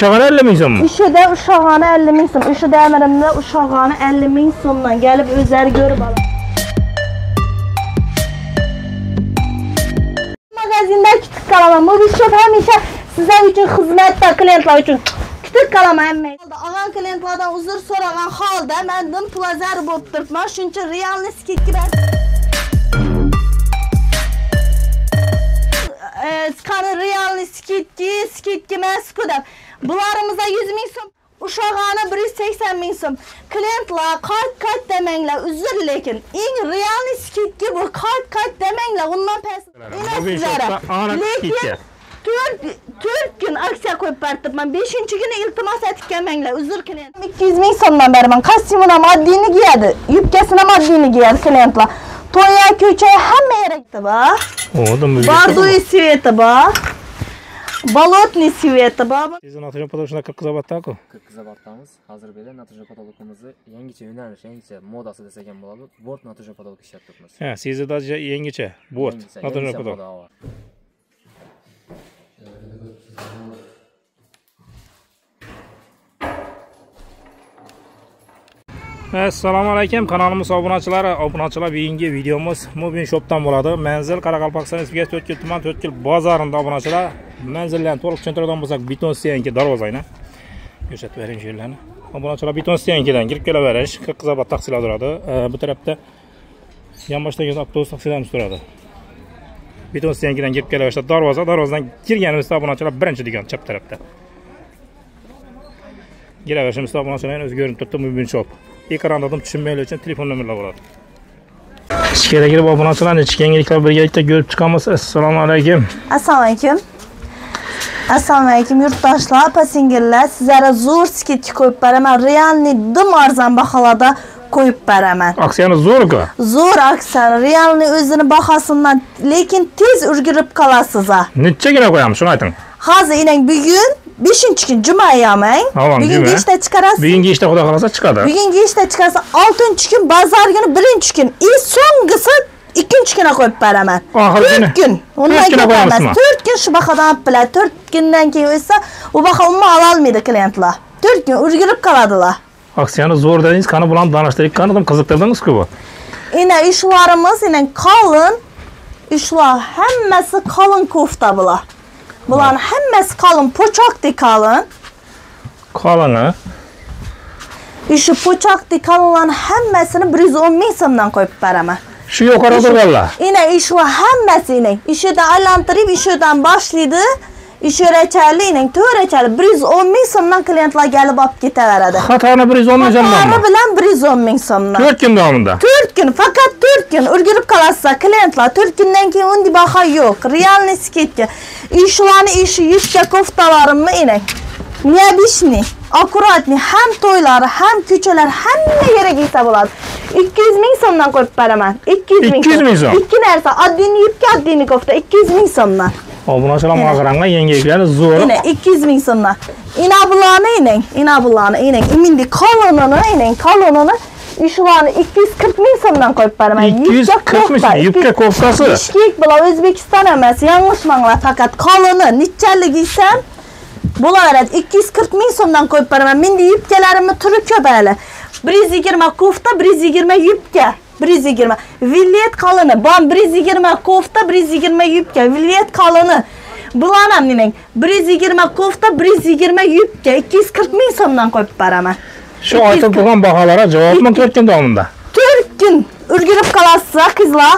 Uşağına 50 min so'mmi? Uşuda uşağına 50 min so'm. Uşuda əmirimdə uşağını 50 min so'mdan gəlib özləri görüb alır. Magazində kütük qalaman. Mobil shop həmişə sizlər üçün xidmətdə, klientlər üçün. Kütük qalaman əmmi. Ağan klientlardan uzr soragan halda mən dim pula zarb olub turibman. Shuning uchun realni skidka ber. Qani realni skidka emas-ku deb. Bularımıza 100 ming so'm, uşağına 180 ming so'm. Klientlar qayt demanglar, uzr lekin eng realni skidka bu. Qayt demanglar, undan past emas sizlarga. Lekin 4 kun aksiya qo'yib beribman. 5-kuni iltimos etib kelmanglar, uzr klient. 200 ming so'mdan beraman. Kostyumini ham oddiyni giyadi, yubkasini ham oddiyni giyadi klientlar. To'ya, ko'cha, hamma yerga bor. Бордовый цвета bor. Болотный цвета bor. Siz натурал потолокni Qirg'izobodda-ku? Qirg'izobodamiz. Hozir bela натурал потолокimizni yangicha yo'nalish, yangicha modasi desak ham bo'ladi. Bort натурал потолок ishlab turibmiz. Ha, sizda yangicha bort натурал потолок. Assalomu alaykum kanalimiz obunachilari. Obunachilar, bugungi videomiz Mobil Shop'dan bo'ladi. Manzil Qoraqalpog'iston Respublikasi To'rtko'l tuman To'rtko'l bozorinda obunachilar. Manzillarni to'liq tushuntiradigan bo'lsak, beton stenki darvozani ko'rsatib bering shu yerlarni. Obunachilar, beton stenkidan kirib kelaverish, Qirg'izobod taksilar turadi. Bu tarafda yonboshdagi avtobus taksilarimiz turadi. Beton stenkidan kirib kelaverishda darvoza, darvozadan kirganimizda obunachilar birinchi do'kon chap tarafda. Kiraverishimizda obunachilarning o'zi ko'rinib turibdi Mobil Shop. Ekranda adam tushunmaylar uchun telefon nomerlar bo'ladi. Ichkariga kirib obunachilarni ichki yangiliklar birgalikda ko'rib chiqamiz. Assalomu alaykum. Assalomu alaykum. Assalomu alaykum yurtdoshlar, opa-singillar. Sizlarga zo'r skidka qo'yib beraman. Realni dim arzon baholarda qo'yib beraman. Aksiyani zo'r-ku. Zo'r aksiya, realni o'zini bahosidan, lekin tez ulgurib qolasiz. Nechagina qo'yamiz, shuni ayting. Hozir inang bugun 5-kun juma yomang. Bugungi ishda chiqarasiz. Bugungi ishda xudo xolasa chiqadi. Bugungi ishda chiqarsa 6-kun bozor kuni 1-kun, so'nggisi 2-kuni qo'yib beraman. 4 kun. Undan ko'p emas. 4 kun shu bahodan olib biladi. 4 kundan keyin o'tsa, u baho umuman ola olmaydi klientlar. 4 kun ulgurib qoladilar. Aksiyani zo'r dedingiz, qani bilan danishtirdik, qani qiziqtirdingiz-ku bu. Ina ishlarimiz, ina qalin ishlar, hammasi qalin kofta bular. Bularning hammasi qalin, po'choqdek qalin. Qalin, ha? Shu po'choqdek qalinlarning hammasini 110 ming so'mdan qo'yib beraman. Shu yuqorida turganlar. Ina ishlar hammasi ina. Ishidan aylantirib, ishidan boshlaydi. Ishorachali ina, to'rachali 110 ming so'mdan klientlar kelib olib ketaveradi. Xatoni 110 ming so'mdan. Xatoni bilan 110 ming so'mdan. 4 kun davomida. 4 kun, faqat 4 kun ulgurib qolasiz klientlar. 4 kundan keyin undi baho yo'q. Realni skidka. Ishlarni ishi yupka koftalarimni ina. Необычный, аккуратный, ham to'ylari, ham ko'chalar, hamma yerga kiysa bo'ladi. 200 ming so'mdan qo'yib beraman. 200 ming. 200 ming so'm. Ikki narsa, oddiy yupka, oddiy kofta 200 ming so'mdan. Obunachilar qaranglar, yangiliklarni zo'r. Ina 200 ming so'mdan. Ina bularni inang, ina bularni inang. Imindi qalonini inang, qalonini shularni 240 ming so'mdan qo'yib beraman. 240 ming so'm yupka koftasi. Bishkek bular O'zbekiston emas, yanglishmanglar, faqat qaloni nechalik giysam bo'laveradi. 240 ming so'mdan qo'yib beraman. Menda yupkalarimni turi ko'p hali. 120 kofta, 120 yupka. 120. Villet qalini, bom 120 kofta, 120 yupka, villet qalini. Bularni ham demang. 120 kofta, 120 yupka, 240 ming so'mdan qo'yib beraman. Shu aytib turgan baholarga javobmi 4 kun davomida? 4 kun ulgurib qolasiz qizlar.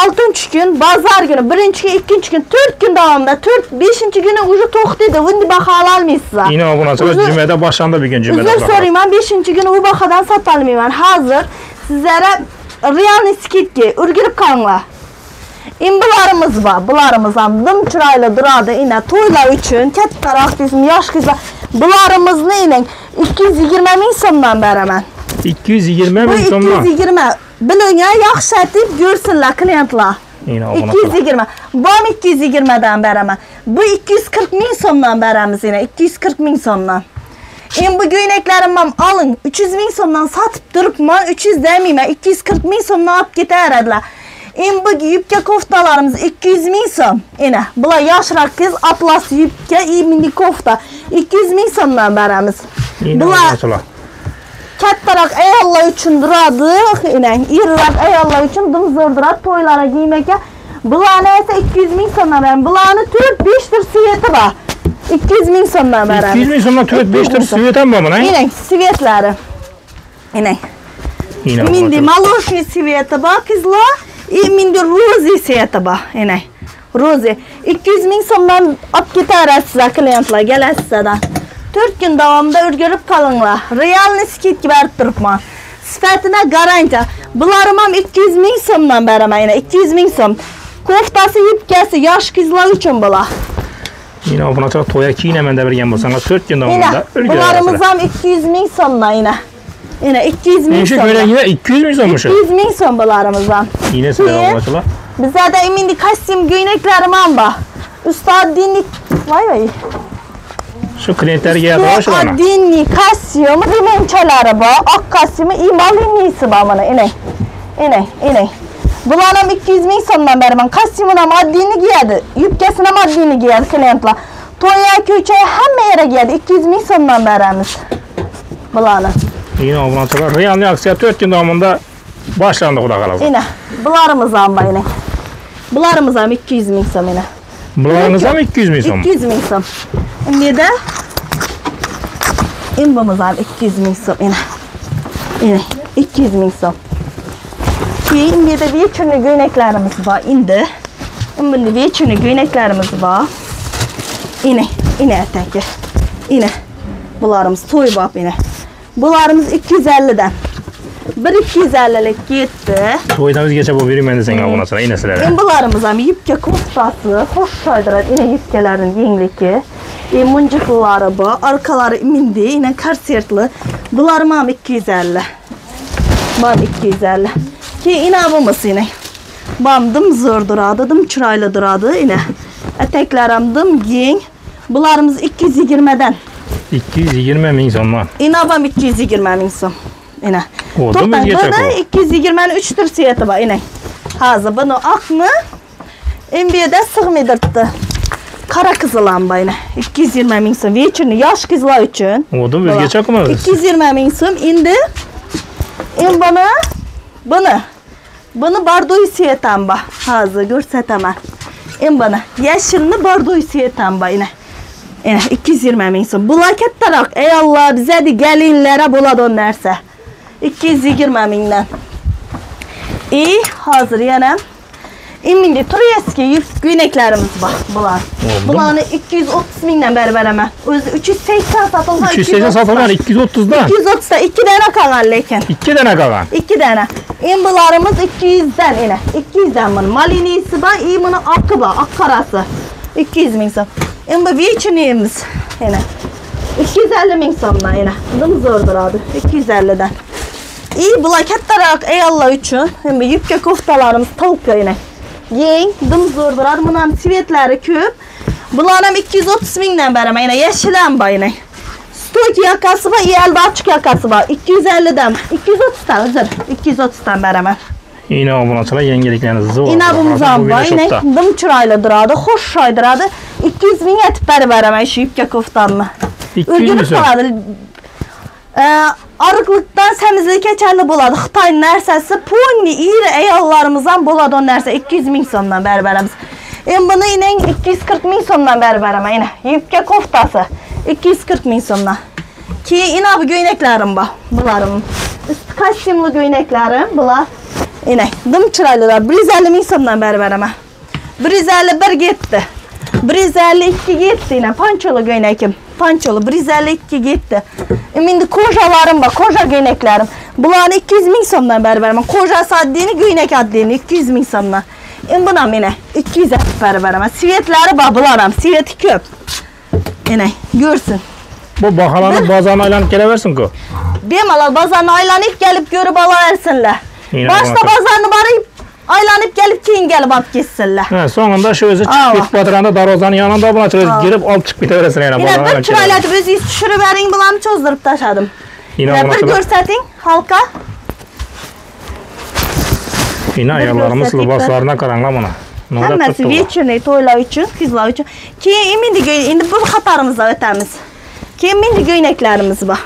6-kun bozor kuni, 1-kun, 2-kun, 4 kun davomida, 4-5-kuni уже to'xtaydi. Buni baho ola olmaysiz. Ina obunachilar, jumada boshlandi bugun jumada. Uzr so'rayman, 5-kuni u bahodan sota olmayman. Hozir sizlarga realni skidka ulgurib qolinglar. Bularimiz bor, bularimiz ham dim chiroyli turadi. Ina to'ylar uchun kattaroq desin, yosh qizlar. Bularimizni inang 220 ming so'mdan beraman. 220 ming so'mdan. 220. Biling, yaxshi aytib ko'rsinlar klientlar. 220. Bu ham 220 dan beraman. Bu 240 ming so'mdan beramiz ina, 240 ming so'mdan. Endi bu ko'ynaklarimni ham oling, 300 ming so'mdan sotib turibman, 300 demayman, 240 ming so'mdan olib ketaveradilar. Endi bu yubka koftalarimiz 200 ming so'm. Ena, bular yoshroq qiz atlas yubka, mini kofta 200 ming so'mdan beramiz. Bular kattaroq ayollar uchun duradi, ena, iriroq ayollar uchun dim zo'r duradi to'ylarga kiymakka. Bularni esa 200 ming so'mdan beramiz. Bularni 4-5 tur sveti bor. 200 ming so'mdan beramiz. 200 ming so'mdan 4-5 tur svet ham bormi? Ena, svetlari. Ena. Mindi молочный sveti bor qizlar. Mindi rozi sveti bor. Ena. Rozi 200 ming so'mdan olib ketaverasizlar klientlar, kelasizlar. 4 kun davomida o'rganib qolinglar. Realni skidga berib turibman. Sifatına garantiya. Bularim ham 200 ming so'mdan beraman. Ena 200 ming so'm. Koftasi, yubkasi yosh qizlar uchun bular. Yine obunachilar to'ya kiyinaman deb bilgan bo'lsangiz 4 kun davomida ulgurasiz. Bularimiz ham 200 ming so'mdan ena. Ena 200 ming so'm. Shu ko'ylagida 200 ming so'm o'sha. 200 ming so'm bularimiz ham. Yine sizlar obunachilar. Bizlarda endi kostyum ko'ylaklarım ham bor. Ustad dinlik voy voy. Shu klientlarga yador shu mana. Dinli kostyum remontchalari bor, oq kostyumi, imalinisi bor mana ena. Ena, ena. Bularni ham 200 ming so'mdan beraman. Kostyumini ham oddiyni giyadi, yubkasini ham oddiyni giyadi klientlar. To'ya, ko'cha hamma yerga giyadi. 200 ming so'mdan beramiz. Bularni. Yine obunachilar, realni aksiya 4 kun davomida boshlandi xudo xolasa. Ena, bularimiz ham bor ena. Bularimiz ham 200 ming so'm ena. Bularimiz ham 200 ming so'm. 200 ming so'm. Endi imbimiz ham 200 ming so'm ena. Ena, 200 ming so'm. Keyin bu yerda vechurni ko'ylaklarimiz bor endi. Bunda vechurni ko'ylaklarimiz bor. Ena, ena ataki. Ena. Bularimiz to'y bop ena. Bularimiz 250 dan. Bir 250lik ketdi. To'ydan o'zgacha bo'lib bermayman desang obunachilar, ena sizlar. Endi bularimiz ham yubka koftasi, xo'sh choydiradi. Ena yubkalarning yengligi. Munjiqlari bor, orqalari mindi, ena korsetli. Bularım ham 250. Bam 250. Keyin inavimiz ena. Bam dim zo'r duradi, dim chiroyli duradi ena. Etaklari ham dim keng. Bularimiz 220 dan. 220 ming so'mdan. Inavam 220 ming so'm. Ena. To'xtang, buni 220 ni 3 tur sveti bor ena. Hozir buni oqni endi bu yerda sig'maydirdi. Qora qizil ham bor ena. 220 ming so'm. Vechurni yosh qizlar uchun. O'dim o'zgacha qilamiz. 220 ming so'm. Endi buni bordoy svet ham bor. Hozir ko'rsataman. Endi buni yashilni bordoy svet ham bor ena. Ena 220 ming so'm. Bular kattaroq ayollar, bizada gelinlara bo'ladi o narsa. 220 mingdan. Hozir yana endi turiyski ko'ylaklarimiz bor bular. Bularni 230 mingdan berib beraman. O'zi 380 sotilgan. 380 sotilgan 230 dan. 230 da 2 dana qolgan lekin. 2 dana qolgan. 2 dana. Endi bularimiz 200 dan ena. 200 dan buni malinisi bor, buni oqi bor, oq qorasi. 200 ming so'm. Endi vechunimiz ena. 250 ming so'mdan ena. Dim zo'r duradi. 250 dan. Bular kattaroq ayollar uchun. Endi yubka koftalarimiz tolka ena. Keng, dim zo'r duradi. Buni ham svetlari ko'p. Bularni ham 230 mingdan beraman. Ena yashil ham bor ena. Stok yakasi bor, elbachiq yakasi bor. 250 dan, 230 dan, uzr, 230 dan beraman. Ina obunachilar yangiliklarni zo'r. Ina ham bor ena. Dim chiroyli duradi, xo'sh choy duradi. 200 ming etib berib beraman shu yubka koftamni. 200 ming so'm. Arıqlıqdan semizlikka bo'ladi. Xitoy narsasi pulni iri ayollarimiz ham bo'ladi o narsa 200 ming so'mdan berib beramiz. Endi buni inang 240 ming so'mdan berib beraman. Ina yubka koftasi 240 ming so'mdan. Keyin ina bu ko'ylaklarim bor. Bularim üstü kostyumli ko'ylaklarim bular. Ina dim chiroylilar. 150 ming so'mdan berib beraman. 151 ketdi. 152 ketdi ina poncholi ko'ylakim. Poncholi 152 ketdi. Endi kojalarim bor, koja ko'ylaklarim. Bularni 200 ming so'mdan berib beraman. Kojasi oddiyni, ko'ylak oddiyni 200 ming so'mdan. Endi buni ham ina 200 berib beraman. Svetlari bor, bular ham sveti ko'p. Ina ko'rsin. Bu baholarni bozorni aylanib kelaversin-ku. Bemalol bozorni aylanib kelib ko'rib olaversinlar. Boshda bozorni borib aylanib kelib keyin kelib olib ketsinlar. Ha, so'ngida shu o'zi chiqib ketib o'tirganda darvozaning yonida obunachilar girib olib chiqib ketaverasizlar yana bozordan. Bir chiroylatib o'zingiz tushirib bering, bularni cho'zdirib tashladim. Bir ko'rsating xalqqa. Yine ayollarimiz liboslarına qaranglar mana. Hammasi вечерний to'ylar uchun, qizlar uchun. Keyin endi bir qatorimizdan o'tamiz. Keyin mindi ko'ylaklarimiz bor.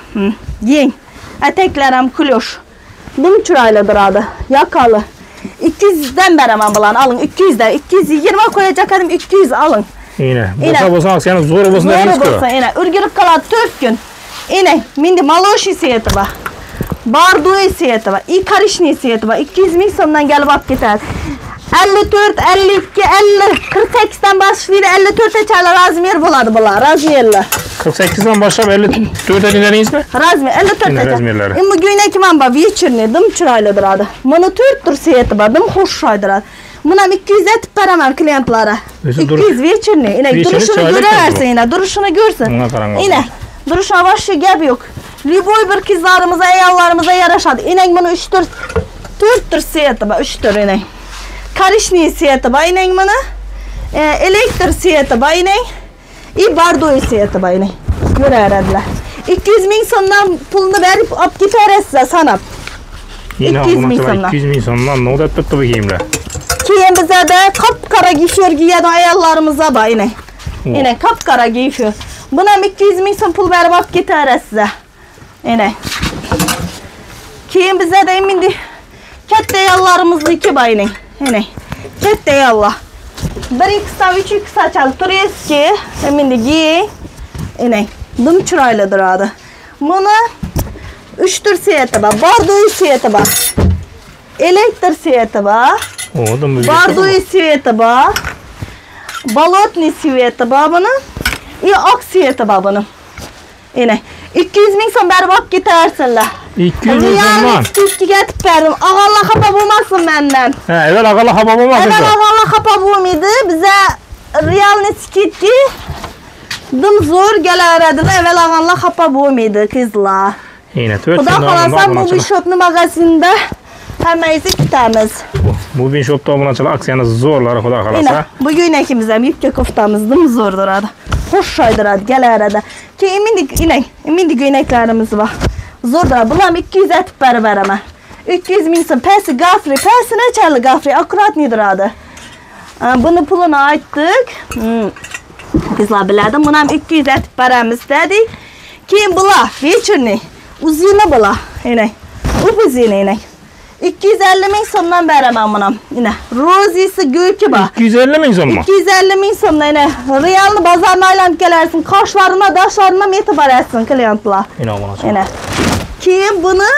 Yeng. Eteklar ham kulosh. Dim chiroyli duradi. Yaqali. 200 dan beraman bularni. Alın 200 dan. 220 qo'yacak edim, 200 alın. Yine. Bo'lsa bo'lsa aksiyani zo'r bo'lsin deymiz-ku. Zo'r bo'lsa, yine. O'rgilib qoladi 4 kun. Yine mindi maloshi seti bor. Bordoy seti bor. И korishniy seti bor. 200 ming so'mdan kelib olib ketadi. 54, 52, 50, 48 dan boshlaydi, 54 gacha razmer bo'ladi bular, razmerlar. 48 dan boshlab 54 dedingizmi? Razmer 54 gacha. Razmerlari. Endi bu ko'ylak ham bor, вечерний, dim chiroyli duradi. Buni 4 tur seti bor, dim xush duradi. Buni ham 200 etib beraman klientlarga. 200 вечерний. Ine duruşunu ko'raversin, ine duruşunu ko'rsin. Bunga qarang. Ine duruşuna başka gap yo'q. Любой bir qizlarimizga, ayollarımıza yarashadi. Inek buni 3 tur, 4 tur seti bor, 3 tur inek. Korishniy seti bor inek buni. Elektr seti bor inek. И bordoy seti bor inek. Ko'raveradilar. 200 ming so'mdan pulni berib olib ketaverasiz sanab. 200 ming so'mdan. 200 ming so'mdan nima deb turibdi bu kiyimlar? Keyin bizada qop-qora gifyor kiyadigan ayollarimiz bor inek. Inek qop-qora gifyor. Buni ham 200 ming so'm pul berib olib ketaverasiz. Ine. Keyin bizada endi katta ayollarimizniki bor inek. Ine. Katta ayollar. 1 x'dan 3 x açalım. Tureski. Endi giy. Ine. Dim chiroyli duradi. Buni 3 tur seti bor. Bordoy seti bor. Elektr seti bor. Bordoy seti bor. Bolotniy seti bor buni. И oq seti bor buni. Ine. 200 ming so'm berib olib ketarsinlar. 200 ming so'mdan. 200 ga etib berdim. Ağallar xafa bo'lmasin mendan. Ha, avval ağallar xafa bo'lmasin. Avval ağallar xafa bo'lmaydi. Biza realni skidki dim zo'r kelaveradilar. Avval ağallar xafa bo'lmaydi qizlar. Yine 4 Xudo xolasa Movie Shopni magazinida hammangizni kutamiz. Movie Shopda obunachilar aksiyani zo'rlari xudo xolasa. Bu ko'ylakimiz ham yupka koftamiz dim zo'r duradi. Xush duradi, kelaveradi. Keyin endi endi ko'ylaklarimiz bor. Zo'r duradi. Bular ham 200 etib berib beraman. 200 ming so'm. Pasti gafri, pasti nechali gafri, akkuratniy duradi. Buni pulini aytdik. Qizlar biladi. Buni ham 200 etib beramiz dedik. Keyin bular вечерний, uzuni bular. Ine. Upuzuni ine. 250 ming so'mdan beraman buni ham. Ine. Rozisi go'ki bor. 250 ming so'mmi? 250 ming so'mdan ine. Realni bozorni aylanib kelarsin, qoshlarini, doshlarini ham yetib borasiz klientlar. Ine obunachilar. Ine. Keyin buni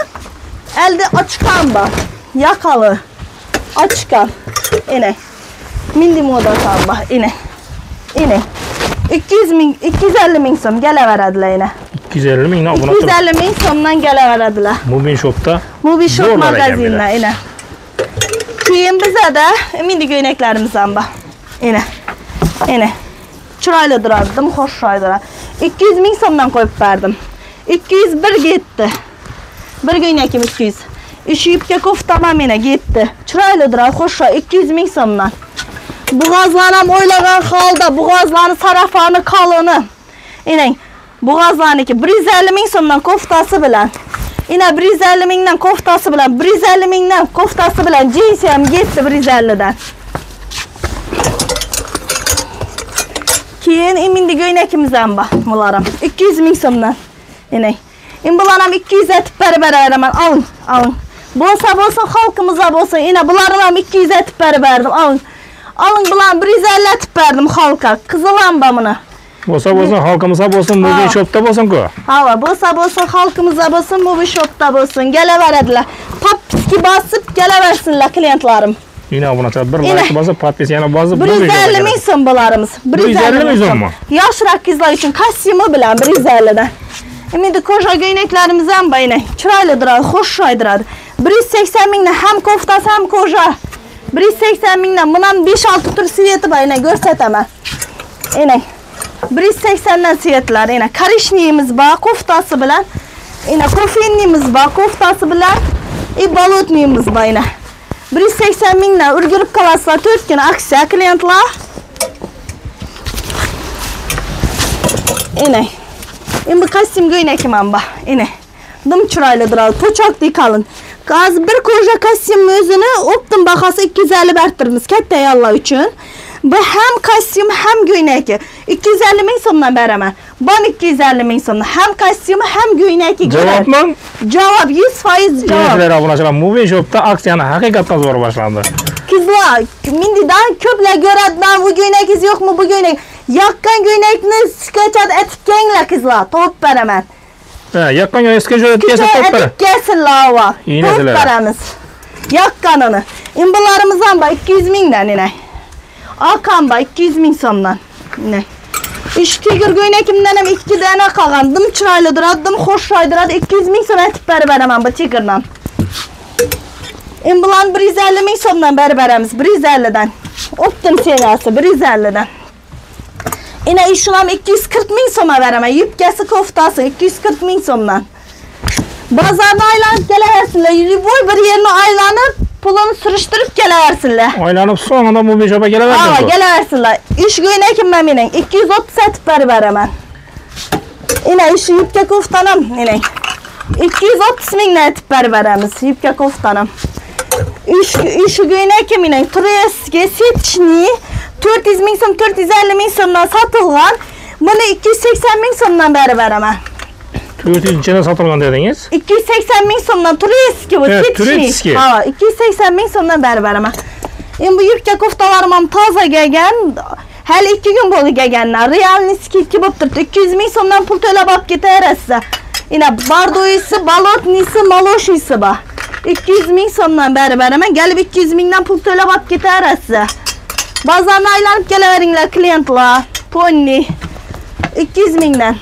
elde açkan bor. Yaqali. Açkan. Ine. Mindi moda bor. Ine. Ine. 200 ming, 250 ming so'm kelaveradilar ine. 250 ming obunachilar. 250 ming so'mdan kelaveradilar. Movie Shopda. Movie Shop magazinda ine. Keyin bizada mindi ko'ylaklarimiz ham bor. Ine. Ine. Chiroyli duradi, dim xush duradi. 200 ming so'mdan qo'yib berdim. 201 ketdi. Bir ko'ylakim 200. Üç yupka koftam ham ine ketdi. Chiroyli duradi, xush 200 ming so'mdan. Bo'g'ozlarni ham o'ylagan holda, bo'g'ozlarni sarafani qalini. Ine, bo'g'ozlarniki 150 ming so'mdan koftasi bilan. Ine 150 mingdan koftasi bilan, 150 mingdan koftasi bilan jinsi ham ketdi 150 dan. Keyin endi ko'ylakimiz ham bor, bular ham 200 ming so'mdan. Ine. Endi bular ham 200 etib berib beraman. Alın, alın. Bo'lsa bo'lsin, xalqimizga bo'lsin. Ine bularni ham 200 etib berib berdim. Alın. Alın bularni 150 etib berdim xalqqa. Qizil ham bor buni. Bo'lsa bo'lsin, xalqimizga bo'lsin, Movie Shopda bo'lsin-ku. Ha, bo'lsa bo'lsin, xalqimizga bo'lsin, Movie Shopda bo'lsin. Kelaveradilar. Podpiski bosib kelaversinlar klientlarim. Yine obunachilar bir like bosib, podpiskani bosib, 150 ming so'm bularimiz. 150 ming so'mmi? Yoshroq qizlar uchun kostyumi bilan 150 dan. Endi koja ko'ylaklarimiz ham bor ine. Chiroyli duradi, xush duradi. 180 mingdan ham koftasi ham koja. 180 mingdan buni ham 5-6 tur sveti bor ine, ko'rsataman. Ine. 180 dan svetlar ine. Korishniyimiz bor, koftasi bilan. Ine kofennimiz bor, koftasi bilan. И bolotniyimiz bor ine. 180 mingdan urgilib qolasizlar 4 kun aksiya klientlar. Ine. Endi kostyum ko'ylakim ham bor. Ine. Dim chiroyli duradi, po'choqdek qalin. Hozir bir koja kostyum o'zini optim bahasi 250 bertirmiz katta ayollar uchun. Bu ham kostyum ham ko'ynaki 250 ming so'mdan beraman. Bam 250 ming so'mdan ham kostyumi ham ko'ynaki. Javobmi? Javob 100% javob. Sizlar obunachilar, Movie Shop'da aksiyani haqiqatdan zo'r boshlandi. Qizlar, mendan ko'plar ko'radilar, bu ko'ynakingiz yo'qmi, bu ko'ynak. Yoqqan ko'ynakni skachat etib kelinglar qizlar, topib beraman. Ha, yoqqan ko'ynak skachat etib topib beraman. Kelsinlar va. Topib beramiz. Yoqqanini. Imbularimiz ham bor 200 mingdan ine. Akan bor 200 ming so'mdan. Ine. Ish tigir ko'ynakimdan ham 2 dona qolgan. Dim chiroyli duradi, dim xushroy duradi. 200 ming so'm aytib berib beraman bu tigirdan. Imbularni 150 ming so'mdan berib beramiz. 150 dan. Optim seriyasi 150 dan. Ine işulam 240 ming so'ma beraman. Yupkasi, koftasi 240 ming so'mdan. Bozorni aylanib kelaversinlar. Boy bir yerni aylanib, pulini surishtirib kelaversinlar. Aylanib so'ngida Movie Shopga kelaversinlar. Ha, kelaversinlar. Ish ko'ynakim mening 230 etib berib beraman. Ine ish yupka koftanam mening 230 mingdan etib berib beramiz yupka koftanam. Ish ko'ynakim mening Tureski setchni 400 ming so'm, 450 ming so'mdan sotilgan. Buni 280 ming so'mdan berib beraman. 400 nechadan sotilgan dedingiz? 280 ming so'mdan Tureski bu, setchni. Ha, 280 ming so'mdan berib beraman. Endi bu yupka koftalarim ham toza kelgan. Hali 2 kun bo'ldi kelganlar. Realni skidka bo'lib turibdi. 200 ming so'mdan pul to'lab olib ketaverasiz. Ina bardoyisi, balotnisi, maloshisi bor. 200 ming so'mdan berib beraman. Kelib 200 mingdan pul to'lab olib ketaverasiz. Bozorni aylanib kelaveringlar klientlar. Ponni 200 mingdan.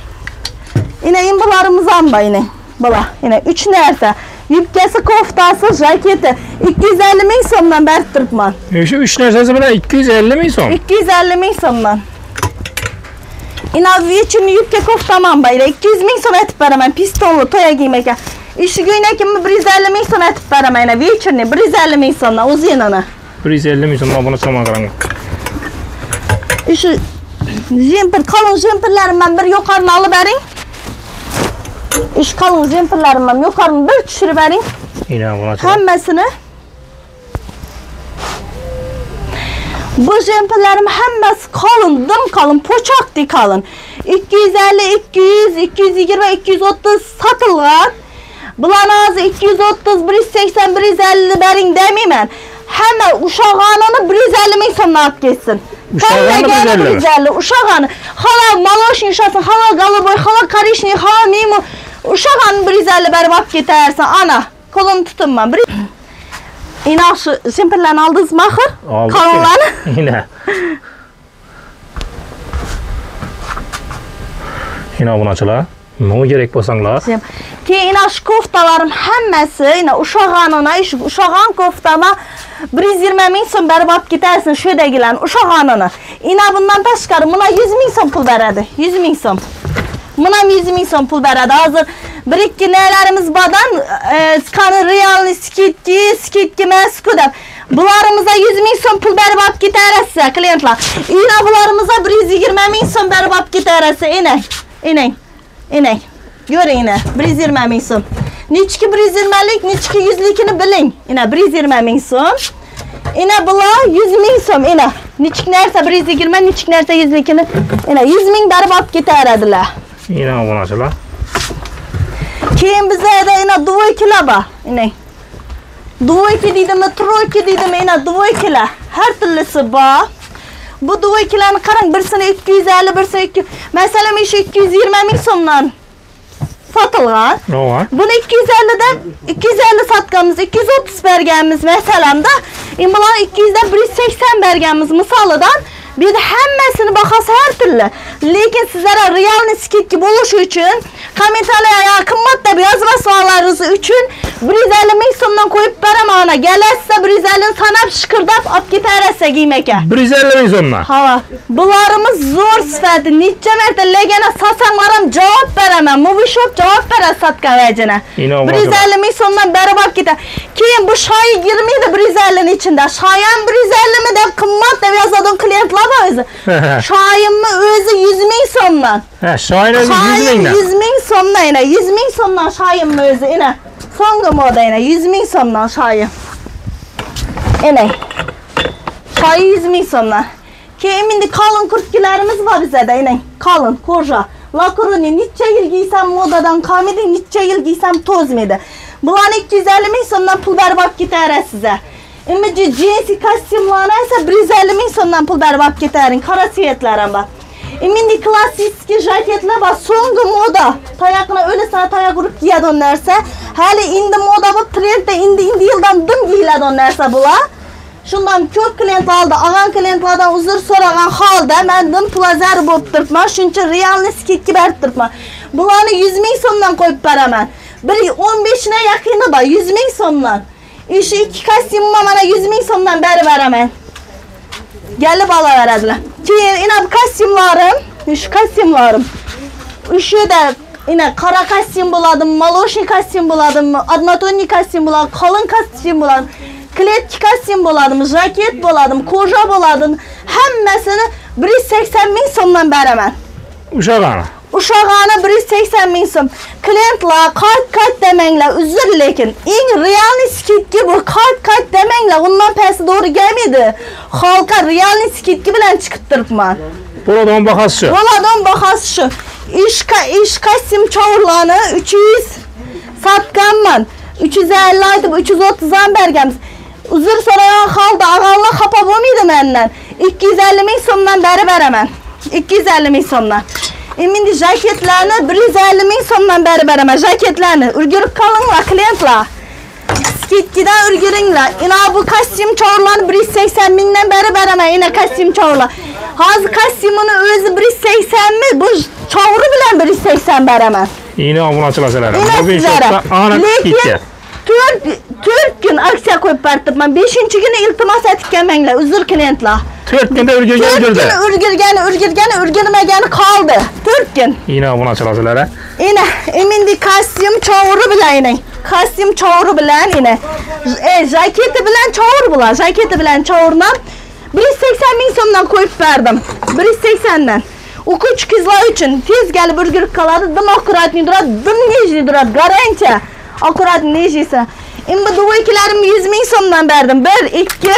Ina imbularimiz ham bor ina. Bola, ina 3 narsa. Yupkasi, koftasi, jaketi 250 ming so'mdan berib turibman. Shu 3 narsasi bilan 250 ming so'm. 250 ming so'mdan. Ina vechini yupka koftam bor. 200 ming so'm aytib beraman. Pistonli to'ya kiymak. Ishi ko'ynakimni 150 ming so'm aytib beraman. Ina vechini 150 ming so'mdan o'zinini. 150 ming so'mdan buni so'mga qarang. Shu jemper, qalin jemperlarimdan bir yuqorini olib bering. Ish qalin jemperlarimdan yuqorini bir tushirib bering. Hammasini. Bu jemperlarim hammasi qalin, dim qalin, po'choqdek qalin. 250, 200, 220, 230 sotilgan. Bularni hozir 230, 180, 150 bering demayman. Hamma ushlag'anini 150 ming so'mdan olib ketsin. Ushlag'ani 150, ushlag'ani. Halol maloshin ushlasin, halol goloboy, halol korishniy, halol mimo. Ushlag'anini 150 berib olib ketarsan. Ana, qo'limni tutinman. Ina shu jemperlarni oldingizmi axir? Qalonlarni? Ina. Ina obunachilar, nima kerak bo'lsanglar. Keyin ina shu koftalarim hammasi, ina ushlag'anini, shu ushlag'an koftama 120 ming so'm berib olib ketarsin shu yerdagilarni ushlag'anini. Ina bundan tashqari buna 100 ming so'm pul beradi. 100 ming so'm. Buna 100 ming so'm pul beradi. Hozir bir ikki nelarimiz bordan, qani realni skidki, skidki emas-ku deb. Bularimiza 100 ming so'm pul berib olib ketaverasiz klientlar. Ina bularimiza 120 ming so'm berib olib ketaverasiz. Ina, ina, ina. Ko'ring ina, 120 ming so'm. Nechki 120lik, nechki 100likini biling. Ina 120 ming so'm. Ina bular 100 ming so'm. Ina nechki narsa 120, nechki narsa 100likini. Ina 100 ming berib olib ketaveradilar. Ina obunachilar. Keyin bizlarda ina dvoykilar bor. Ina dvoyki deydimi, troyki deydimi, ina dvoykilar. Har turlisi bor. Bu dvoykilarni qarang, birsini 250, birsini 2. Masalan, shu 220 ming so'mdan sotilgan. Buni 250 dan 250 sotganmiz, 230 berganmiz masalanda. Endi bularni 200 dan 180 berganmiz misolidan. Bu yerda hammasini bahasi har turli. Lekin sizlarga realni skidka bo'lishi uchun kommentariyaga qimmat deb yozmasanlaringiz uchun 150 ming so'mdan qo'yib beraman ana. Kelasizda 150 ni sanab shiqirdab olib ketaverasiz giymaka. 150 ming so'mdan. Ha, bularimiz zo'r sifati. Necha marta lagana sotsanlar ham javob beraman. Movie Shop javob beradi sotgan vajini. 150 ming so'mdan berib olib ketadi. Keyin bu shoyi girmaydi 150 ning ichida. Shoyam 150 mi deb qimmat deb yozadigan klientlar bor o'zi. Shoyimni o'zi 100 ming so'mdan. Ha, shoyini o'zi 100 mingdan. 100 ming so'mdan ina, 100 ming so'mdan shoyimni o'zi ina. So'nggi moda ina 100 ming so'mdan shoyi. Ina. Shoyi 100 ming so'mdan. Keyin endi qalin kurtkalarimiz bor bizda, ina qalin koja. Lakroni necha yil giysam modadan qolmaydi, necha yil giysam to'zmaydi. Bularni 250 ming so'mdan pul berib olib ketarsiz size. Endi jinsi kostyumlarni esa 150 ming so'mdan pul berib olib ketaring. Qora svetlar ham bor. Endi klassik jaketlar bor, so'nggi moda. Tayoqni o'lasana tayoq urib kiyadigan narsa. Hali endi moda bu trendda endi yildan dim kiyiladigan narsa bular. Shundan ko'p klient oldi, olgan klientlardan uzr so'ragan holda men dim pul zar bo'lib turibman, shuncha realni skidka berib turibman. Bularni 100 ming so'mdan qo'yib beraman. Bir 15 ine yaqini bor, 100 ming so'mdan. Shu ikki kostyumni mana 100 ming so'mdan berib beraman. Gelib olaveradilar. Keyin ina bu kostyumlarim, shu kostyumlarim. Shu da ina qora kostyum bo'ladimi, молочный kostyum bo'ladimi, однотонный kostyum bo'ladi, qalin kostyum bo'ladi, kletki kostyum bo'ladimi, jaket bo'ladimi, koja bo'ladimi, hammasini 180 ming so'mdan beraman. Ushalani. Ushalani 180 ming so'm. Klientlar qayt-qayt demanglar, uzr lekin eng realniy skidka bu. Qayt-qayt demanglar, undan pasti to'g'ri kelmaydi. Xalqqa realniy skidka bilan chiqib turibman. Bo'ladigan bahasi shu. Bo'ladigan bahasi shu. Ish kostyum chovurlarni 300 satganman. 350 aytib 330 ham berganmiz. Uzr so'ragan holda ağanlar xafa bo'lmaydi mendan. 250 ming so'mdan berib beraman. 250 ming so'mdan. Endi jaketlarni 150 ming so'mdan berib beraman. Jaketlarni ulgurib qolinglar klientlar. Skidkadan ulguringlar. Ina bu kostyum chovurlarni 180 mingdan berib beraman. Ina kostyum chovurlar. Hozir kostyumini o'zi 180 mi? Bu chovuri bilan 180 beraman. Ina obunachilar sizlar. Bugun shopda aniq skidka. 4 kun aksiya qo'yib beribman. 5-kuni iltimos etib kelmanglar, uzr klientlar. 4 kunda ulgurgan ulgurdi. 4 kun ulgurgani, ulgurmagani qoldi. 4 kun. Ina obunachilar sizlar. Ina, endi kostyum chovuri bilan ina. Kostyum chovuri bilan ina. Jaketi bilan chovur bular. Jaketi bilan chovurdan 180 ming so'mdan qo'yib berdim. 180 dan. O'quvchi qizlar uchun tez kelib ulgurib qoladi, dim akkuratniy turadi, dim nejniy turadi, garantiya. Akkurat nejisi. Endi dvoykilarim 100 ming so'mdan berdim. 1 2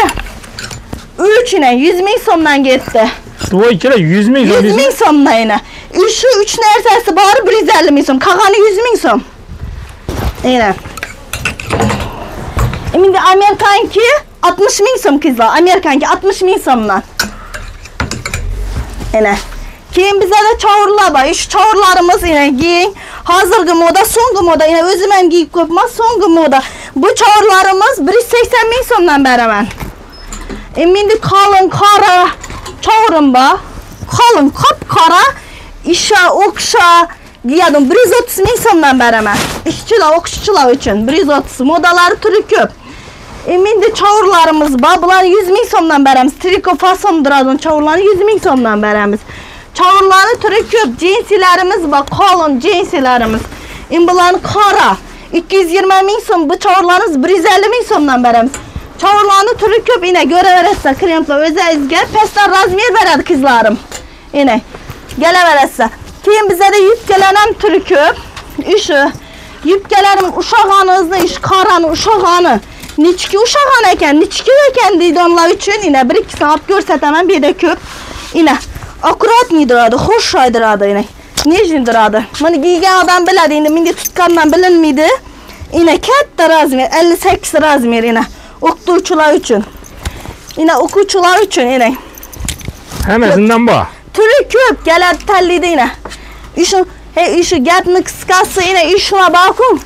3 ina 100 ming so'mdan ketdi. Dvoykilar 100 ming so'm. 100 ming so'mdan ina. Shu 3 narsasi bor 150 ming so'm, qolgani 100 ming so'm. Ina. Endi Amerikanki 60 ming so'm qizlar, Amerikanki 60 ming so'mdan. Ina. Keyin bizada chovurlar bor. Shu chovurlarimiz ina kiying. Hozirgi moda, so'nggi moda. Ina o'zim ham kiyib ko'pman, so'nggi moda. Bu chovurlarimiz 180 ming so'mdan beraman. Endi qalin qora chovurim bor. Qalin qop-qora isha, o'qisha kiyadim. 130 ming so'mdan beraman. Ishchilar, o'quvchilar uchun 130. Modalari turi ko'p. Endi chovurlarimiz bor. Bularni 100 ming so'mdan beramiz. Triko fason duradigan chovurlarni 100 ming so'mdan beramiz. Chovurlarni turi ko'p, jinsilarimiz bor, qalin jinsilarimiz. Endi bularni qora 220 ming so'm, bu chovurlarimiz 150 ming so'mdan beramiz. Chovurlarni turi ko'p, ina ko'raverasizlar klientlar o'zingizga pastdan razmer beradi qizlarim. Ina kelaverasizlar. Keyin bizda yubkalar ham turi ko'p. Shu yubkalarim ushoqonizni, ish qorani ushoqoni. Nechki ushoqon ekan, nechki ekan deydiganlar uchun ina 1-2 soat ko'rsataman, bu yerda ko'p. Ina akkuratniy duradi, xo'sh duradi ina. Nejniy duradi. Buni kiygan odam biladi, endi menga tutgandan bilinmaydi. Ina katta razmer, 58 razmer ina. O'qituvchilar uchun. Ina o'quvchilar uchun ina. Hammasidan bor. Turi ko'p keladi, tanlaydi ina. Shu, hey, shu gapni qisqasi ina ishla bakun.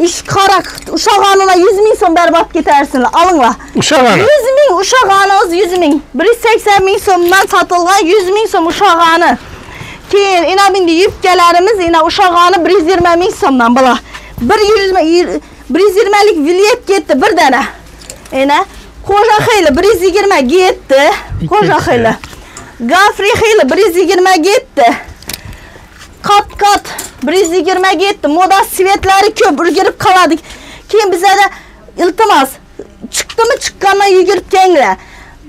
Ish qora ushoqonini 100 ming so'm berib olib ketarsizlar. Alinglar. Ushoqoni. 100 ming ushoqoningiz 100 ming. 180 ming so'mdan sotilgan 100 ming so'm ushoqoni. Keyin ina bunda yubkalarimiz ina ushoqoni 120 ming so'mdan bular. 120lik vilyet ketdi bir dana. Ina qo'ja xiyli 120 ketdi. Qo'ja xiyli. Gafri xiyli 120 ketdi. Qat-qat 120 ketdi. Moda svetlari ko'p, ulgurib qoladik. Keyin bizada iltimos, chiqdimi chiqqandan yugurib kelinglar.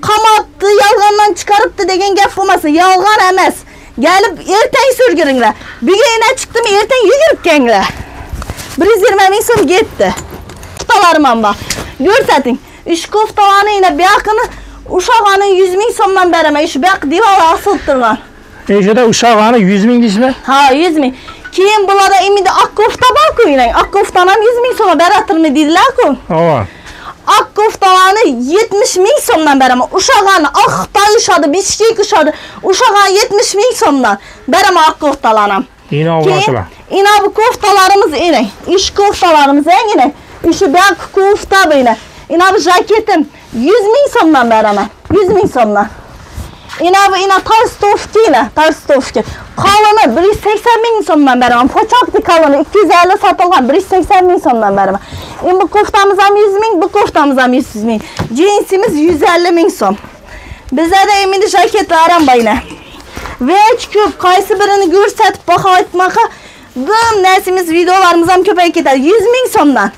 Qamabdi, yolg'ondan chiqaribdi degan gap bo'lmasin. Yolg'on emas. Gelib ertang surgiringlar. Bugun ina chiqdimi, ertang yugurib kelinglar. 120 ming so'm ketdi. Koftalarim ham bor. Ko'rsating. Ish koftalarni yine bu yoqini ushog'ani 100 ming so'mdan beraman. Shu bu yoq devorga osilib turgan. Shunda ushog'ani 100 ming deysizmi? Ha, 100 ming. Keyin bularda endi oq kofta bor-ku, yine. Oq koftani ham 100 ming so'mga beratirmi deydilar-ku. Ha. Oq koftalarni 70 ming so'mdan beraman. Ushog'ani oq Xitoy ushadi, Bishkek ushadi. Ushog'ani 70 ming so'mdan beraman oq koftalarni ham. Ina obunachilar. Ina bu koftalarimiz ina. Ish koftalarimiz ina. Shu bu yoq kofta bu ina. Ina bu jaketim 100 ming so'mdan beraman. 100 ming so'mdan. Ina bu ina tolstovka ina, tolstovka. Qalini 180 ming so'mdan beraman. Pochokli qalini 250 sotilgan 180 ming so'mdan beraman. Endi bu koftamiz ham 100 ming, bu koftamiz ham 100 ming. Jinsimiz 150 ming so'm. Bizda endi jaketlar ham bor ina. Vech ko'p, qaysi birini ko'rsatib baho aytmoqqa, dim narsamiz videolarimiz ham ko'payib ketadi. 100 ming so'mdan.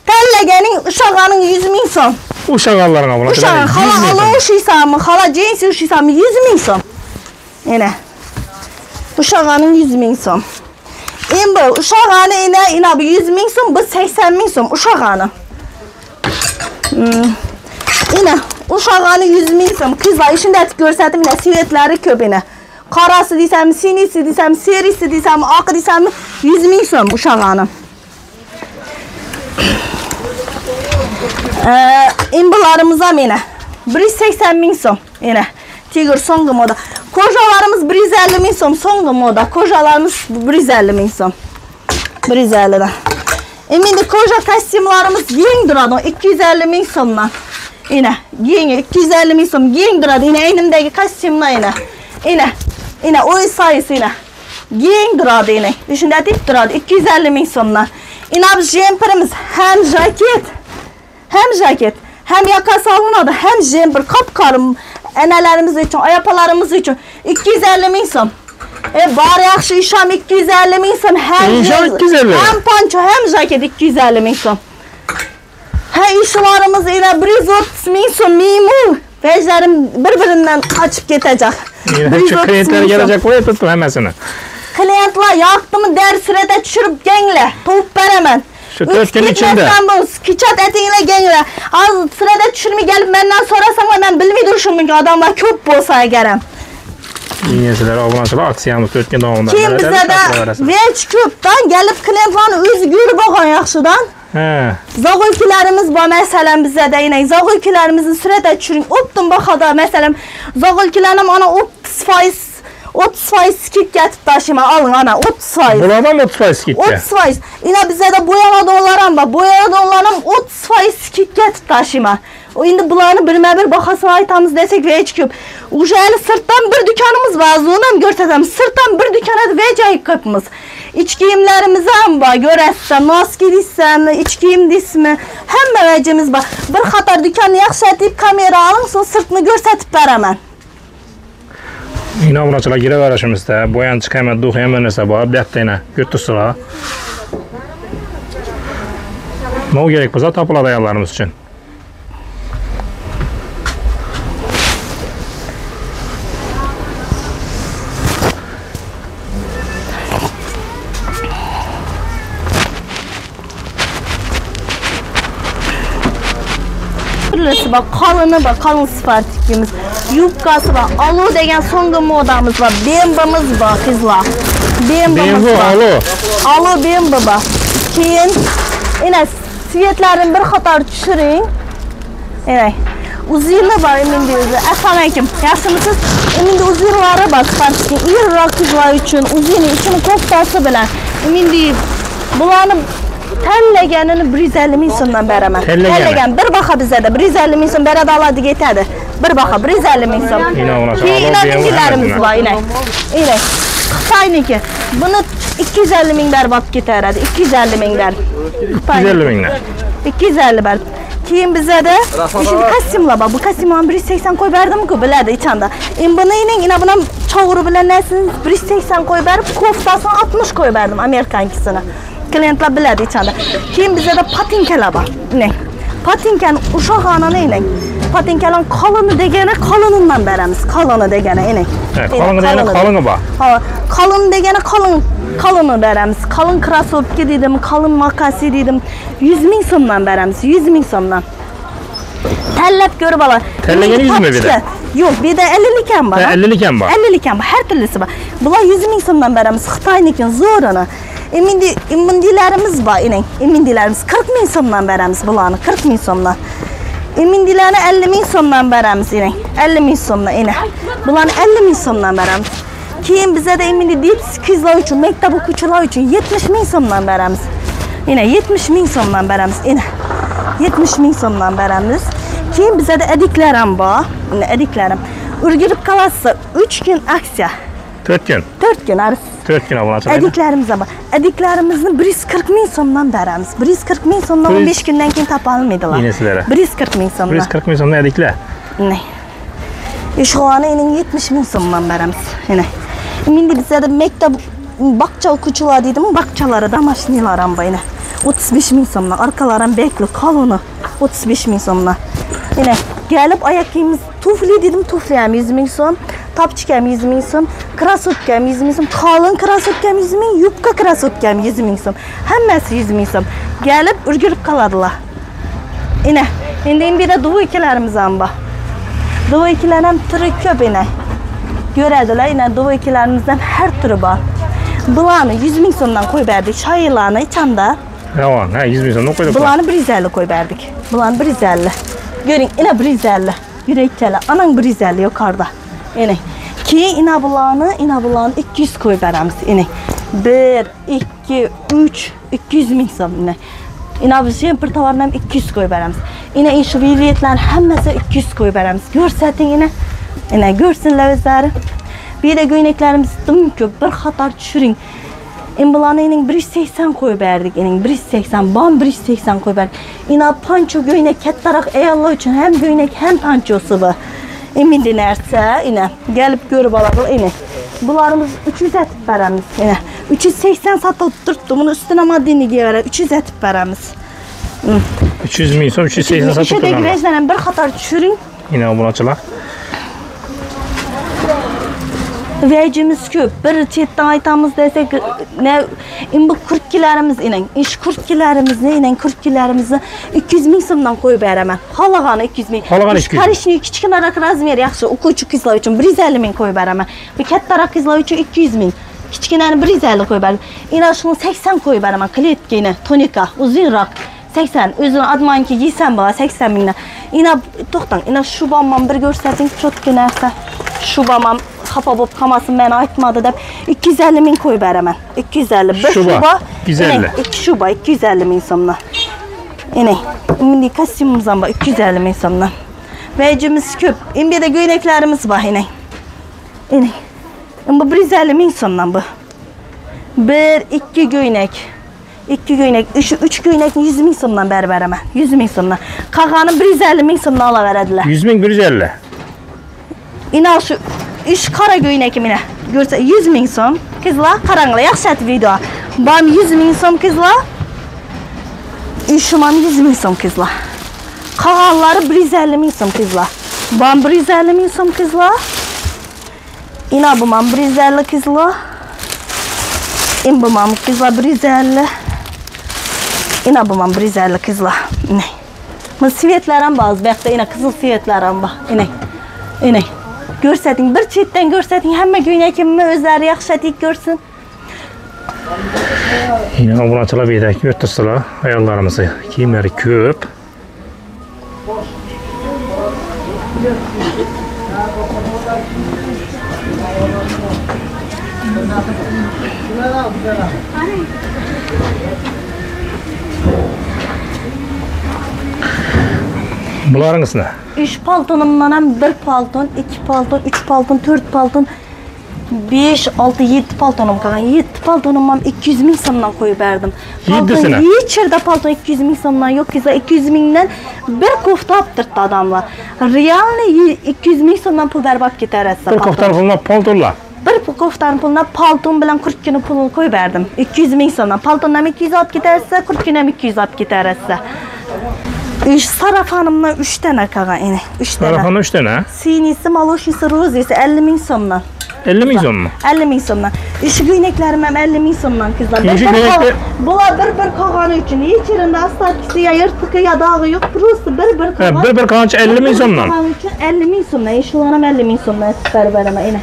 Tanlaganing, ushog'aning 100 ming so'm. Ushog'anlarga bo'ladi. Ushog'an, xola alo ushiysanmi, xola jinsi ushiysanmi 100 ming so'm. Ena. Ushog'aning 100 ming so'm. Endi ushog'ani ina, ina bu 100 ming so'm, bu 80 ming so'm ushog'ani. Ina, ushog'ani 100 ming so'm. Qizlar shunday aytib ko'rsatdim, ina svetlari ko'p ina. Qorasi desam, sinisi desam, serisi desam, oqi desam 100 ming so'm ushog'ani. Imbularimiz ham ina 180 ming so'm. Ina Tiger so'nggi moda. Kojalarimiz 150 ming so'm so'nggi moda. Kojalarimiz 150 ming so'm. 150 dan. Endi koja kostyumlarimiz keng duradi 250 ming so'mdan. Ina keng 250 ming so'm keng duradi. Ina aynimdagi kostyumlar ina. Ina ina o'y sayisi ina. Keng duradi ina. Shunday deb turadi 250 ming so'mdan. Ina bu jemperimiz ham jaket, ham jaket, ham yakası alınadi, ham jemper qop-qora enalarimiz uchun, ayapalarimiz uchun 250 ming so'm. Bor yaxshi ish ham 250 ming so'm, ham 250. Ham poncho, ham jaket 250 ming so'm. Ha ishlarimiz ina 130 ming so'm mingmu. Vajlarim bir-biridan qochib ketajak. Shu klientlar kelajak qo'yib hammasini. Klientlar yoqdimi der surata tushirib kelinglar, topib beraman. Shu 4 kun ichida. Kichat atinglar kelinglar. Hozir surata tushirmay kelib mendan so'rasanglar, men bilmay turishim mumkin, odamlar ko'p bo'lsa agar ham. Sizlar obunachilar aksiyamiz 4 kun davomida. Keyin bizda vech ko'pdan kelib klientlarni o'zi ko'rib olgan yaxshidan. Ha. Zog'ilkilarimiz bor masalan bizda ina zog'ilkilarimizni surata tushiring. O'ptim bahoda masalan zog'ilkilarni ham ana 30% 30% skidka atib tashlayman. Oling ana 30%. Bulardan 30% skidka. 30%. Ina bizda bo'yanadonlar ham bor. Bo'yanadonlar ham 30% skidka atib tashlayman. Endi bularni birma-bir bahosini aytamiz desak vech ko'p. Ujali sirtdan bir do'konimiz bor, uni ham ko'rsatamiz. Sirtdan bir do'konda vech ko'pmiz. Ich kiyimlarimiz ham bor, ko'rasizlar. Noski deysizmi, ich kiyim deysizmi, hamma vajimiz bor. Bir qator do'konni yaxshi aytib kamera oling, so'ng sirtni ko'rsatib beraman. Ina obunachilar kelaverishimizda boyanchi hamma duh hamma narsa bor. Bu yoqda yana ko'rib turibsizlar. Nima kerak bo'lsa topiladi ayollarimiz uchun. Turlisi bor, qalini bor, qalin sifatlikimiz, yubkasi bor, alo degan so'nggi modamiz bor, bembamiz bor qizlar. Bembamiz bor. Alo. Alo bemba bor. Keyin ina svetlarini bir qator tushiring. Ina uzunli bor endi o'zi. Assalomu alaykum. Yaxshimisiz? Endi uzunlari bor sifatli. Iriroq qizlar uchun uzuni ichini koftasi bilan. Endi bularni tanlaganini 150 ming so'mdan beraman. Tanlagan bir baho bizada 150 ming so'm beradi oladi ketadi. Bir baho 150 ming so'm. Keyin ina bor ina. Ina Xitoyniki. Buni 250 ming berib olib ketaveradi. 250 ming berib. 250 mingdan. 250 berib. Keyin bizada şimdi kostyumlar bor. Bu kostyumlarni 180 qo'yib berdim-ku, biladi ichanda. Endi buni ina buni ham chovuri bilan narsini 180 qo'yib berib, koftasini 60 qo'yib berdim amerikankisini. Klientlar biladi ichanda. Keyin bizada patinkalar bor. Ine. Patinkani ushoqxonani ine. Patinkalarning qalini degani qalinidan beramiz. Qalini degani ine. Qalini degani qalini bor. Ha, qalin degani qalin. Kalını beremiz. Kalın krasovka dedim, kalın makasi dedim. 100 ming so'mdan beremiz. 100 ming so'mdan. Tanlab ko'rib oladi. Tanlagani 100 mi bir de? Yo'q, bu yerda 50lik ham bor. 50lik ham bor. 50lik ham bor, har turlisi bor. Bular 100 ming so'mdan beramiz. Xitoynikin zo'rini. Endi imindilarimiz bor, ining. Imindilarimiz 40 ming so'mdan beramiz bularni, 40 ming so'mdan. Imindilarni 50 ming so'mdan beramiz, ining. 50 ming so'mdan, ina. Bularni 50 ming so'mdan beramiz. Keyin bizada endi dits qizlar uchun, maktab o'quvchilari uchun 70 ming so'mdan beramiz. Ina 70 ming so'mdan beramiz, ina. 70 ming so'mdan beramiz. Keyin bizada adiklar ham bor. Ina adiklarim. Urgilib qolasa 3 kun aksiya. 4 kun. 4 kun arz. 4 kun obunachilar. Adiklarimiz ham bor. Adiklarimizni 140 ming so'mdan beramiz. 140 ming so'mdan 15 kundan keyin topa olmaydilar. 140 ming so'mdan. 140 ming so'mdan adiklar. Ina. Ishxona ining 70 ming so'mdan beramiz. Ina. Endi bizada maktab baqcha o'quvchilar deydimi? Baqchalari, domashnilar ham bor ina. 35 ming so'mdan. Orqalari ham bekli, qalini 35 ming so'mdan. Ina gelip ayak kiyimiz tufli dedim, tufli ham 100 ming so'm, topchika ham 100 ming so'm, krasovka ham 100 ming so'm, qalin krasovka ham 100 ming, yubka krasovka ham 100 ming so'm. Hammasi 100 ming so'm. Gelip urgilib qoladilar. Ina, endi bir de dvoykalarimiz ham bor. Dvoykalar ham turi ko'p ina. Ko'radilar, ina dvoykalarimizdan har turi bor. Bularni 100 ming so'mdan qo'yib berdik. Shoylarni ichanda. Tamam, ha 100 ming so'mdan qo'ydik. Bularni 150 qo'yib berdik. Bularni 150. Görün, ina 150. Yürekçeli. Anan 150 yukarıda. Ina. Keyin ina bularni 200 qo'yib beramiz. Ina. 1 2 3 200 ming so'm ina. Ina biz bir tovarni ham 200 qo'yib beramiz. Ina shu biletlarni hammasi 200 qo'yib beramiz. Ko'rsating ina. Ina ko'rsinlar o'zlari. Bu yerda ko'ynaklarimiz dim ko'p. Bir xatar tushiring. Bularni 180 qo'yib berdik. Ining 180, bam 180 qo'yib berdik. Ina pancho ko'ynak kattaroq ayollar uchun ham ko'ynak, ham panchosi bu. Endi narsa, ina gelib ko'rib oladi, ina. Bularimiz 300 etib beramiz. Ina 380 sotilib turibdi. Buni ustuna modelni kiyaveradi. 300 etib beramiz. 300 ming so'm 380 sotilib turibdi. Shu ham bir qator tushiring. Ina obunachilar. Vəcimiz ko'p. Bir chetdan aytamiz desak, ne bu kurtkilarimiz ining. Ish kurtkilarimizni ining, kurtkilarimizni 200 ming so'mdan qo'yib beraman. Xohlagani 200 ming. Xohlagani 200. Qarishni kichkinaroq razmer yaxshi o'quvchi qizlar uchun 150 ming qo'yib beraman. Bu kattaroq qizlar uchun 200 ming. Kichkinani 150 qo'yib beraman. Ina shuni 80 qo'yib beraman. Kletkani, tonika, uzunroq 80. O'zini admanki giysam bo'la 80 mingdan. Ina to'xtang, ina shu bomman bir ko'rsating, cho'tki narsa. Shu bomam xafa bo'lib qolmasin, meni aytmadi deb 250 ming qo'yib beraman. 250 bir shuba 250. 2 shuba 250 ming so'mdan. Ine, endi kostyumimiz ham bor 250 ming so'mdan. Vajimiz ko'p. Endi yerda ko'ylaklarimiz bor, ine. Ine. Bu 150 ming so'mdan bu. 1 2 ko'ylak. 2 ko'ylak, 3 ko'ylakni 100 ming so'mdan berib beraman. 100 ming so'mdan. Qolganini 150 ming so'mdan olaveradilar. 100 ming 150. Ina shu ish qora ko'ynakim ina. Ko'rsa 100 ming so'm. Qizlar qaranglar, yaxshi aytib video. Bam 100 ming so'm qizlar. Ishim ham 100 ming so'm qizlar. Qolganlari 150 ming so'm qizlar. Bam 150 ming so'm qizlar. Ina bu ham 150 qizlar. In bu ham qizlar 150. Ina bu ham 150 qizlar. Ina. Bu svetlar ham bor, bu yoqda ina qizil svetlar ham bor. Ina. Ina. Ko'rsating, bir chetdan ko'rsating, hamma ko'ylakimni o'zlari yaxshi aytib ko'rsin. Yine obunachilar bu yerda ko'rib tursalar, ayollarimiz kiyimlari ko'p. Bularınız ne? 3 paltonumdan ham 1 palton, 2 palton, 3 palton, 4 palton, 5, 6, 7 paltonum qolgan. 7 paltonum ham 200 ming so'mdan qo'yib berdim. Yeddisini? Hech yerda palton 200 ming so'mdan yo'q. Qizlar 200 mingdan bir kofta olib turibdi odamlar. Realni 200 ming so'mdan pul berib olib ketarasiz. Bir koftani puluna paltonlar. Bir koftani puluna palton bilan kurtkini pulini qo'yib berdim. 200 ming so'mdan. Paltondan ham 200 olib ketarsiz, kurtkini ham 200 olib ketarasiz. Üç sarafanımdan 3 tane qolgan ine. 3 tane. Sarafanı 3 tane. Sinisi, maloşisi, rozisi 50 ming so'mdan. 50 ming so'mmi? 50 ming so'mdan. Ishi ko'ynaklarim ham 50 ming so'mdan qizlar. Bular bir-bir qolgani uchun hech yerinde astatkisi ya yirtiqi ya dog'i yo'q. Prosta bir-bir qolgan. Bir-bir qolgancha 50 ming so'mdan. Uchun 50 ming so'mdan. Shular ham 50 ming so'mdan aytib beraman ina.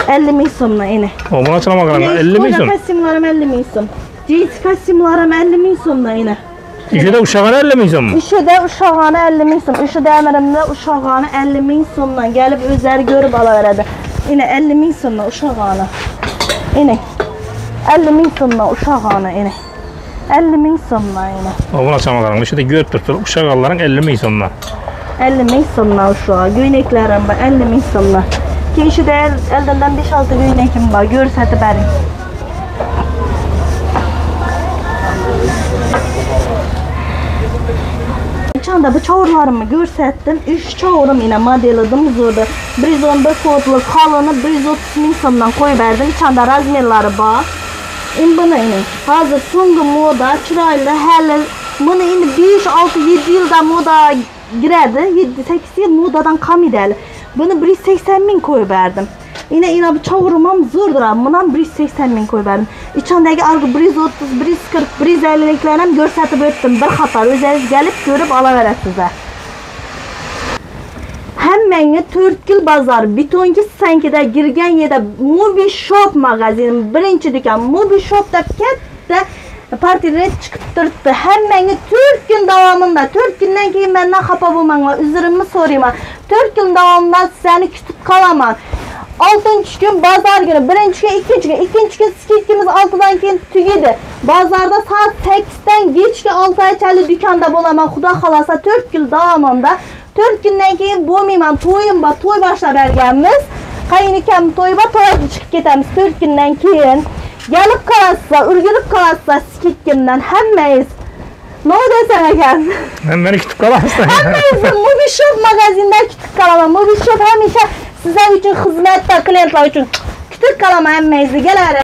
50 ming so'mdan ina. Obunachilar qarang, 50 ming so'm. Kostyumlarim 50 ming so'm. Jeans kostyumlarim 50 ming so'mdan ina. Ishida uşağını 50 ming so'mmi? Ishida uşağını 50 ming so'm. Ishida amirimda uşağını 50 ming so'mdan gelip o'zlari ko'rib olaveradi. Ina 50 ming so'mdan uşağını. Ina 50 ming so'mdan uşağını ina. 50 ming so'mdan ina. Obunachilar qarang, ishida ko'rib turibdi. Uşağanların 50 ming so'mdan. 50 ming so'mdan uşağı. Ko'ynaklarim bor 50 ming so'mdan. Keyin ishida eldan 5-6 ko'ynakim bor. Ko'rsatib bering. Çanda bu çavurlarımı gösterdim. 3 çavurum yine modelidim zordu. 111 kodlu kalını 130 ming so'mdan koyup verdim. Çanda razmerleri var. İn bunu yine. Hazır so'nggi moda chiroyli hali bunu indi 5 6 7 yılda moda giradi. 7 8 yıl modadan qolmaydi hali. Bunu 180 ming koyup verdim. Yine yine bu çavurum ham zo'rdir. Bunu ham 180 ming koyup verdim. İçindeki arka 130, 140, 150'liklerini ham ko'rsatib o'tdim. Bir xatar o'zingiz gelip ko'rib olaverasiz. Hammangni To'rtko'l bozor betongi sankida girgan yerda Mobi Shop magazinim birinchi do'kon. Mobi Shop deb katta portret chiqib turibdi. Hammangni 4 kun davomida, 4 kundan keyin mendan xafa bo'lmanglar, uzrimni so'rayman. 4 kun davomida sizlarni kutib qolaman. 6 kun bozor kuni, 1 kun, 2 kun, 2 kun skidkamiz 6dan keyin tugaydi. Bozorda soat 8dan kechki 6gacha do'konda bo'laman. Xudo xolasa 4 kun davomida. 4 kundan keyin bo'lmayman. To'yim bor, to'y boshlab berganmiz. Qaynukam to'y bor, to'yga chiqib ketamiz 4 kundan keyin. Gelib qolasizlar, ulgurib qolasizlar skidkamdan hammangiz. Nima desam ekan? Meni kutib qolasizlar. Hammangizni Mobi Shop magazinda kutib qolaman. Mobi Shop hamisha sizlar uchun xizmatda, klientlar uchun kutib qolaman hammangizni. Kelaver.